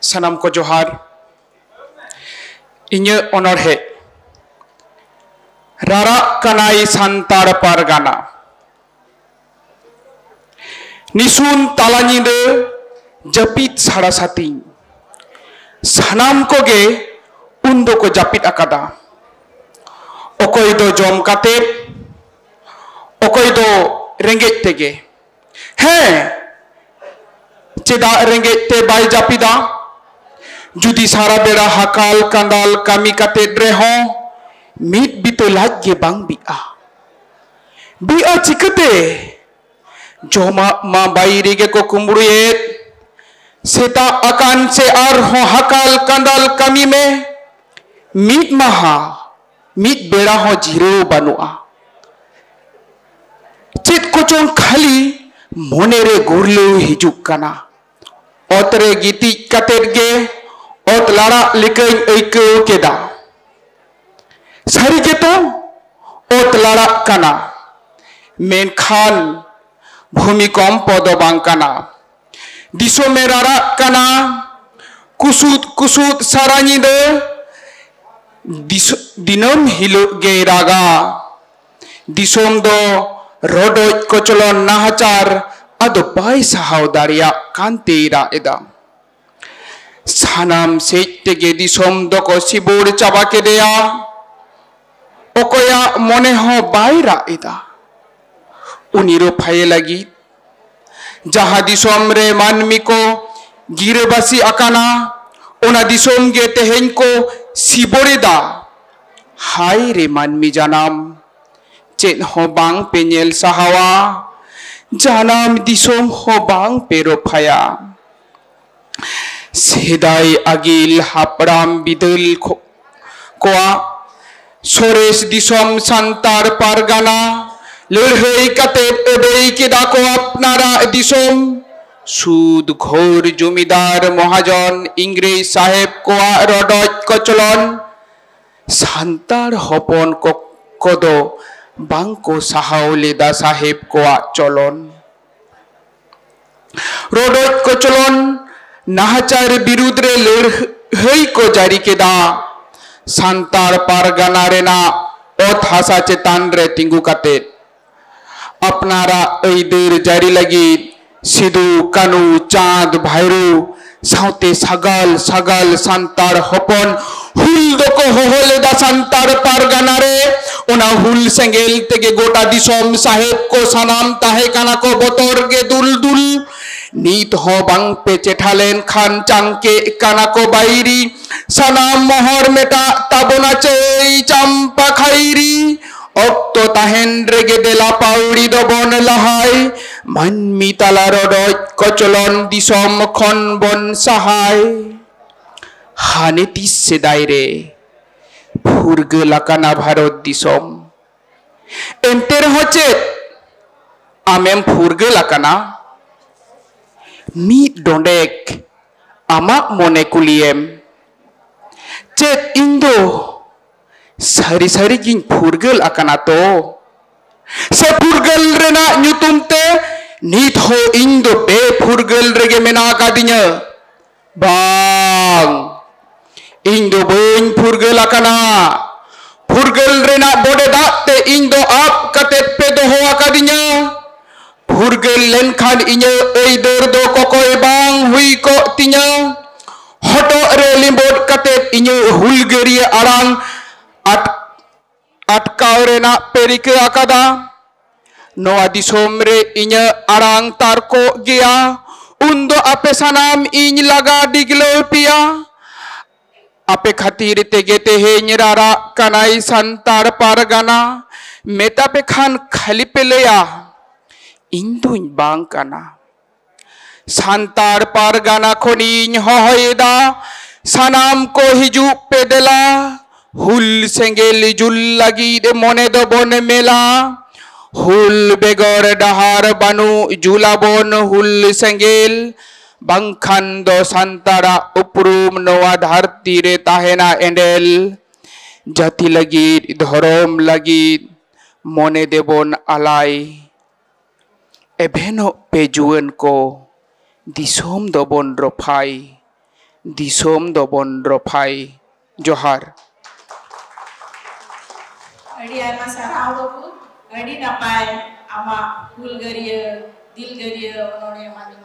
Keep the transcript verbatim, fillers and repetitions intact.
ᱥᱟᱱᱟᱢ ᱠᱚ ᱡᱚᱦᱟᱨ᱾ ᱤᱧᱟᱹᱜ ᱚᱱᱚᱬᱦᱮ ᱨᱟᱨᱟᱜ ᱠᱟᱱᱟᱭ ᱥᱟᱱᱛᱟᱲ ᱯᱟᱨᱜᱟᱱᱟ᱾ ᱱᱤᱥᱩᱱ ᱛᱟᱞᱟ ᱧᱤᱫᱟᱹ ᱡᱟᱹᱯᱤᱫ ᱥᱟᱲᱟ ᱥᱟᱹᱛᱤᱧ, ᱥᱟᱱᱟᱢ ᱠᱚᱜᱮ ᱩᱱ ᱫᱚᱠᱚ ᱡᱟᱹᱯᱤᱫ ᱟᱠᱟᱫᱟ᱾ ᱚᱠᱚᱭ ᱫᱚ ᱡᱚᱢ ᱠᱟᱛᱮ, ᱚᱠᱚᱭ ᱫᱚ ᱨᱮᱸᱜᱮᱡ ᱛᱮᱜᱮ᱾ ᱦᱮᱸ, ᱪᱮᱫᱟᱜ ᱨᱮᱸᱜᱮᱡ ᱛᱮ ᱵᱟᱭ ᱡᱟᱹᱯᱤᱫᱟ? ᱡᱩᱫᱤ ᱥᱟᱨᱟ ᱵᱮᱲᱟ ᱦᱟᱠᱟᱞ ᱠᱟᱸᱫᱟᱞ ᱠᱟᱹᱢᱤ ᱠᱟᱛᱮᱫ ᱨᱮᱦᱚᱸ ᱢᱤᱫ ᱵᱤᱛᱟᱹ ᱞᱟᱡ ᱜᱮ ᱵᱟᱝ ᱵᱤᱜᱼᱟ, ᱵᱤᱜᱼᱟ ᱪᱤᱠᱟᱹᱛᱮ? ᱡᱚᱢᱟᱜ ᱢᱟ ᱵᱟᱭᱨᱮ ᱜᱮᱠᱚ ᱠᱩᱢᱵᱽᱲᱩᱭᱮᱫ᱾ ᱥᱮᱛᱟᱜ ᱟᱠᱟᱱ ᱥᱮ ᱟᱨᱦᱚᱸ ᱦᱟᱠᱟᱞ ᱠᱟᱸᱫᱟᱞ ᱠᱟᱹᱢᱤ ᱢᱮ᱾ ᱢᱤᱫ ᱢᱟᱦᱟ, ᱢᱤᱫ ᱵᱮᱲᱟ ᱦᱚᱸ ᱡᱤᱨᱟᱹᱣ ᱵᱟᱹᱱᱩᱜᱼᱟ᱾ ᱪᱮᱫ ᱠᱚᱪᱚᱝ ᱠᱷᱟᱹᱞᱤ ᱢᱚᱱᱮᱨᱮ ᱜᱩᱨᱞᱟᱹᱣ ᱦᱤᱡᱩᱜ ᱠᱟᱱᱟ᱾ ᱚᱛ ᱨᱮ ᱜᱤᱛᱤᱡ ᱠᱟᱛᱮᱫ ᱜᱮ ᱚᱛ ᱞᱟᱲᱟᱜ ᱞᱮᱠᱟᱧ ᱟᱹᱭᱠᱟᱹᱣ ᱠᱮᱫᱟ᱾ ᱥᱟᱹᱨᱤ ᱜᱮᱛᱚ, ᱚᱛ ᱞᱟᱲᱟᱜ ᱠᱟᱱᱟ, ᱢᱮᱱᱠᱷᱟᱱ ᱵᱷᱩᱢᱤᱠᱚᱢᱯᱚ ᱫᱚ ᱵᱟᱝ ᱠᱟᱱᱟ᱾ ᱫᱤᱥᱚᱢᱮ ᱨᱟᱨᱟᱜ ᱠᱟᱱᱟ, ᱠᱩᱥᱩᱫ ᱠᱩᱥᱩᱫ ᱥᱟᱨᱟ ᱧᱤᱫᱟᱹ᱾ ᱫᱤᱥ-, ᱫᱤᱱᱟᱹᱢ ᱦᱤᱞᱳᱜ ᱜᱮᱭ ᱨᱟᱜᱟ᱾ ᱫᱤᱥᱚᱢ ᱫᱚ ᱨᱚᱰᱚᱡ ᱠᱚᱪᱞᱚᱱ ᱱᱟᱦᱟᱪᱟᱨ ᱟᱫᱚ ᱵᱟᱭ ᱥᱟᱦᱟᱣ ᱫᱟᱲᱮᱭᱟᱜ ᱠᱟᱱ ᱛᱮᱭ ᱨᱟᱜ ᱮᱫᱟ᱾ ᱥᱟᱱᱟᱢ ᱥᱮᱡ ᱛᱮᱜᱮ ᱫᱤᱥᱚᱢ ᱫᱚᱠᱚ ᱥᱤᱵᱚᱲ ᱪᱟᱵᱟ ᱠᱮᱫᱮᱭᱟ᱾ ᱚᱠᱚᱭᱟᱜ ᱢᱚᱱᱮ ᱦᱚᱸ ᱵᱟᱭ ᱨᱟᱜ ᱮᱫᱟ᱾ ᱩᱱᱤ ᱨᱚᱯᱷᱟᱭᱮ ᱞᱟᱹᱜᱤᱫ ᱡᱟᱦᱟᱸ ᱫᱤᱥᱚᱢ ᱨᱮ ᱢᱟᱹᱱᱢᱤ ᱠᱚ ᱜᱤᱨᱟᱹᱵᱟᱹᱥᱤ ᱟᱠᱟᱱᱟ, ᱚᱱᱟ ᱫᱤᱥᱚᱢ ᱜᱮ ᱛᱮᱦᱮᱧ ᱠᱚ ᱥᱤᱵᱚᱲ ᱮᱫᱟ᱾ ᱦᱟᱭ ᱨᱮ ᱢᱟᱹᱱᱢᱤ ᱡᱟᱱᱟᱢ, ᱪᱮᱫ ᱦᱚᱸ ᱵᱟᱝ ᱯᱮ ᱧᱮᱞ ᱥᱟᱦᱟᱣᱟ, ᱡᱟᱱᱟᱢ ᱫᱤᱥᱚᱢ ᱦᱚᱸ ᱵᱟᱝ ᱯᱮ ᱨᱚᱯᱷᱟᱭᱟ᱾ ᱥᱮᱫᱟᱭ ᱟᱹᱜᱤᱞ ᱦᱟᱯᱲᱟᱢ ᱵᱤᱫᱟᱹᱞ ᱠᱷᱚ-, ᱠᱚᱣᱟᱜ ᱥᱚᱨᱮᱥ ᱫᱤᱥᱚᱢ ᱥᱟᱱᱛᱟᱲ ᱯᱟᱨᱜᱟᱱᱟ ᱞᱟᱹᱲᱦᱟᱹᱭ ᱠᱟᱛᱮ ᱟᱹᱫᱟᱹᱭ ᱠᱮᱫᱟ ᱠᱚ ᱟᱯᱱᱟᱨᱟᱜ ᱫᱤᱥᱚᱢ᱾ ᱥᱩᱫ ᱜᱷᱳᱨ ᱡᱚᱢᱤᱫᱟᱨ ᱢᱚᱦᱟᱡᱚᱱ ᱤᱝᱨᱮᱡᱽ ᱥᱟᱦᱮᱵ ᱠᱚᱣᱟᱜ ᱨᱚᱰᱚᱡ ᱠᱚᱪᱞᱚᱱ ᱥᱟᱱᱛᱟᱲ ᱦᱚᱯᱚᱱ ᱠᱚ, ᱠᱚᱫᱚ ᱵᱟᱝ ᱠᱚ ᱥᱟᱦᱟᱣ ᱞᱮᱫᱟ ᱥᱟᱦᱮᱵ ᱠᱚᱣᱟᱜ ᱪᱚᱞᱚᱱ᱾ ᱨᱚᱰᱚᱡ ᱠᱚᱪᱞᱚᱱ ᱱᱟᱦᱟᱪᱟᱨ ᱵᱤᱨᱩᱫᱽ ᱨᱮ ᱞᱟᱹᱲᱦᱟᱹᱭ ᱠᱚ ᱡᱟᱹᱨᱤ ᱠᱮᱫᱟ᱾ ᱥᱟᱱᱛᱟᱲ ᱯᱟᱨᱜᱟᱱᱟ ᱨᱮᱱᱟᱜ ᱚᱛ ᱦᱟᱥᱟ ᱪᱮᱛᱟᱱ ᱨᱮ ᱛᱤᱸᱜᱩ ᱠᱟᱛᱮ ᱟᱯᱱᱟᱨᱟᱜ ᱟᱹᱭᱫᱟᱹᱨ ᱡᱟᱹᱨᱤ ᱞᱟᱹᱜᱤᱫ ᱥᱤᱫᱩ, ᱠᱟᱹᱱᱩ, ᱪᱟᱸᱫᱽ, ᱵᱷᱟᱭᱨᱳ ᱥᱟᱶᱛᱮ ᱥᱟᱜᱟᱞ ᱥᱟᱜᱟᱞ ᱥᱟᱱᱛᱟᱲ ᱦᱚᱯᱚᱱ ᱦᱩᱞ ᱫᱚᱠᱚ ᱦᱚᱦᱚ ᱞᱮᱫᱟ ᱥᱟᱱᱛᱟᱲ ᱯᱟᱨᱜᱟᱱᱟ ᱨᱮ᱾ ᱚᱱᱟ ᱦᱩᱞ ᱥᱮᱸᱜᱮᱞ ᱛᱮᱜᱮ ᱜᱚᱴᱟ ᱫᱤᱥᱚᱢ ᱥᱟᱦᱮᱵ ᱠᱚ ᱥᱟᱱᱟᱢ ᱛᱟᱦᱮᱸ ᱠᱟᱱᱟ ᱠᱚ ᱵᱚᱛᱚᱨ ᱜᱮ ᱫᱩᱞ ᱫᱩᱞ᱾ ᱱᱤᱛ ᱦᱚᱸ ᱵᱟᱝ ᱯᱮ ᱪᱮᱴᱷᱟ ᱞᱮᱱ ᱠᱷᱟᱱ ᱪᱟᱝᱠᱮᱜ ᱠᱟᱱᱟ ᱠᱚ ᱵᱟᱹᱭᱨᱤ᱾ ᱥᱟᱱᱟᱢ ᱢᱚᱦᱚᱨ ᱢᱮᱴᱟᱜ ᱛᱟᱵᱚᱱᱟ ᱪᱟᱹᱭ ᱪᱟᱢᱯᱟ ᱠᱷᱟᱭᱨᱤ᱾ ᱚᱠᱛᱚ ᱛᱟᱦᱮᱱ ᱨᱮᱜᱮ ᱫᱮᱞᱟ ᱯᱟᱹᱣᱲᱤ ᱫᱚᱵᱚᱱ ᱞᱟᱦᱟᱭ᱾ ᱢᱟᱹᱱᱢᱤ ᱛᱟᱞᱟ ᱨᱚᱰᱚᱡ ᱠᱚᱪᱞᱚᱱ ᱫᱤᱥᱚᱢ ᱠᱷᱚᱱ ᱵᱚᱱ ᱥᱟᱦᱟᱭ᱾ ᱦᱟᱱᱮ ᱛᱤᱥ ᱥᱮᱫᱟᱭ ᱨᱮ ᱯᱷᱩᱨᱜᱟᱹᱞ ᱟᱠᱟᱱᱟ ᱵᱷᱟᱨᱚᱛ ᱫᱤᱥᱚᱢ᱾ ᱮᱱᱛᱮ ᱨᱮᱦᱚᱸ ᱪᱮᱫ ᱟᱢᱮᱢ ᱯᱷᱩᱨᱜᱟᱹᱞ ᱟᱠᱟᱱᱟ? ᱢᱤᱫ ᱰᱚᱸᱰᱮᱠ ᱟᱢᱟᱜ ᱢᱚᱱᱮ ᱠᱩᱞᱤᱭᱮᱢ, ᱪᱮᱫ ᱤᱧ ᱫᱚ ᱥᱟᱹᱨᱤ ᱥᱟᱹᱨᱤ ᱜᱤᱧ ᱯᱷᱩᱨᱜᱟᱹᱞ ᱟᱠᱟᱱᱟ ᱛᱚ? ᱥᱮ ᱯᱷᱩᱨᱜᱟᱹᱞ ᱨᱮᱱᱟᱜ ᱧᱩᱛᱩᱢ ᱛᱮ ᱱᱤᱛ ᱦᱚᱸ ᱤᱧ ᱫᱚ ᱵᱮᱯᱷᱩᱨᱜᱟᱹᱞ ᱨᱮᱜᱮ ᱢᱮᱱᱟᱜ ᱟᱠᱟᱫᱤᱧᱟ? ᱵᱟᱝ, ᱤᱧ ᱫᱚ ᱵᱟᱹᱧ ᱯᱷᱩᱨᱜᱟᱹᱞ ᱟᱠᱟᱱᱟ᱾ ᱯᱷᱩᱨᱜᱟᱹᱞ ᱨᱮᱱᱟᱜ ᱵᱚᱰᱮ ᱫᱟᱜ ᱛᱮ ᱤᱧ ᱫᱚ ᱟᱵ ᱠᱟᱛᱮ ᱯᱮ ᱫᱚᱦᱚ ᱟᱠᱟᱫᱤᱧᱟ᱾ ᱯᱷᱩᱨᱜᱟᱹᱞ ᱞᱮᱱᱠᱷᱟᱱ ᱤᱧᱟᱹᱜ ᱟᱹᱭᱫᱟᱹᱨ ᱫᱚ ᱠᱚᱠᱚᱭ ᱵᱟᱝ ᱦᱩᱭ ᱠᱚᱜ ᱛᱤᱧᱟᱹ᱾ ᱦᱚᱴᱚᱜ ᱨᱮ ᱞᱤᱸᱵᱚᱫ ᱠᱟᱛᱮ ᱤᱧᱟᱹᱜ ᱦᱩᱞᱜᱟᱹᱨᱤᱭᱟᱹ ᱟᱲᱟᱝ ᱟᱴ ᱟᱴᱠᱟᱣ ᱨᱮᱱᱟᱜ ᱯᱮ ᱨᱤᱠᱟᱹ ᱟᱠᱟᱫᱟ᱾ ᱱᱚᱣᱟ ᱫᱤᱥᱚᱢ ᱨᱮ ᱤᱧᱟᱹᱜ ᱟᱲᱟᱝ ᱛᱟᱨᱠᱚᱜ ᱜᱮᱭᱟ᱾ ᱩᱱᱫᱚ ᱟᱯᱮ ᱥᱟᱱᱟᱢ ᱤᱧ ᱞᱟᱜᱟ ᱰᱤᱜᱽᱞᱟᱹᱣ ᱯᱮᱭᱟ᱾ ᱟᱯᱮ ᱠᱷᱟᱹᱛᱤᱨ ᱛᱮᱜᱮ ᱛᱮᱦᱮᱧ ᱨᱟᱨᱟᱜ ᱠᱟᱱᱟᱭ ᱥᱟᱱᱛᱟᱲ ᱯᱟᱨᱜᱟᱱᱟ᱾ ᱢᱮᱛᱟ ᱯᱮ ᱠᱷᱟᱱ ᱠᱷᱟᱹᱞᱤ ᱯᱮ ᱞᱟᱹᱭᱟ, ᱤᱧ ᱫᱩᱧ ᱵᱟᱝ ᱠᱟᱱᱟ᱾ ᱥᱟᱱᱛᱟᱲ ᱯᱟᱨᱜᱟᱱᱟ ᱠᱷᱚᱱᱤᱧ ᱦᱚᱦᱚᱭᱮᱫᱟ, ᱥᱟᱱᱟᱢ ᱠᱚ ᱦᱤᱡᱩᱜ ᱯᱮ ᱫᱮᱞᱟ, ᱦᱩᱞ ᱥᱮᱸᱜᱮᱞ ᱡᱩᱞ ᱞᱟᱹᱜᱤᱫ ᱢᱚᱱᱮ ᱫᱚᱵᱚᱱ ᱢᱮᱞᱟ᱾ ᱦᱩᱞ ᱵᱮᱜᱚᱨ ᱰᱟᱦᱟᱨ ᱵᱟᱹᱱᱩᱜ, ᱡᱩᱞᱟᱵᱚᱱ ᱦᱩᱞ ᱥᱮᱸᱜᱮᱞ, ᱵᱟᱝᱠᱷᱟᱱ ᱫᱚ ᱥᱟᱱᱛᱟᱲᱟᱜ ᱩᱯᱨᱩᱢ ᱱᱚᱣᱟ ᱫᱷᱟᱹᱨᱛᱤ ᱨᱮ ᱛᱟᱦᱮᱱᱟ ᱮᱸᱰᱮᱞ᱾ ᱡᱟᱹᱛᱤ ᱞᱟᱹᱜᱤᱫ, ᱫᱷᱚᱨᱚᱢ ᱞᱟᱹᱜᱤᱫ ᱢᱚᱱᱮ ᱫᱮᱵᱚᱱ ᱟᱞᱟᱭ᱾ ᱮᱵᱷᱮᱱᱚᱜ ᱯᱮ ᱡᱩᱣᱟᱹᱱ ᱠᱚ, ᱫᱤᱥᱚᱢ ᱫᱚᱵᱚᱱ ᱨᱚᱯᱷᱟᱭ, ᱫᱤᱥᱚᱢ ᱫᱚᱵᱚᱱ ᱨᱚᱯᱷᱟᱭ᱾ ᱡᱚᱦᱟᱨ᱾ ᱟᱹᱰᱤ ᱟᱭᱢᱟ ᱥᱟᱨᱦᱟᱣ ᱵᱟᱹᱵᱩ, ᱟᱹᱰᱤ ᱱᱟᱯᱟᱭ ᱟᱢᱟᱜ ᱦᱩᱞᱜᱟᱹᱨᱤᱭᱟᱹ, ᱫᱤᱞᱜᱟᱹᱨᱤᱭᱟᱹ ᱚᱱᱚᱬᱦᱮ ᱢᱟᱱᱮ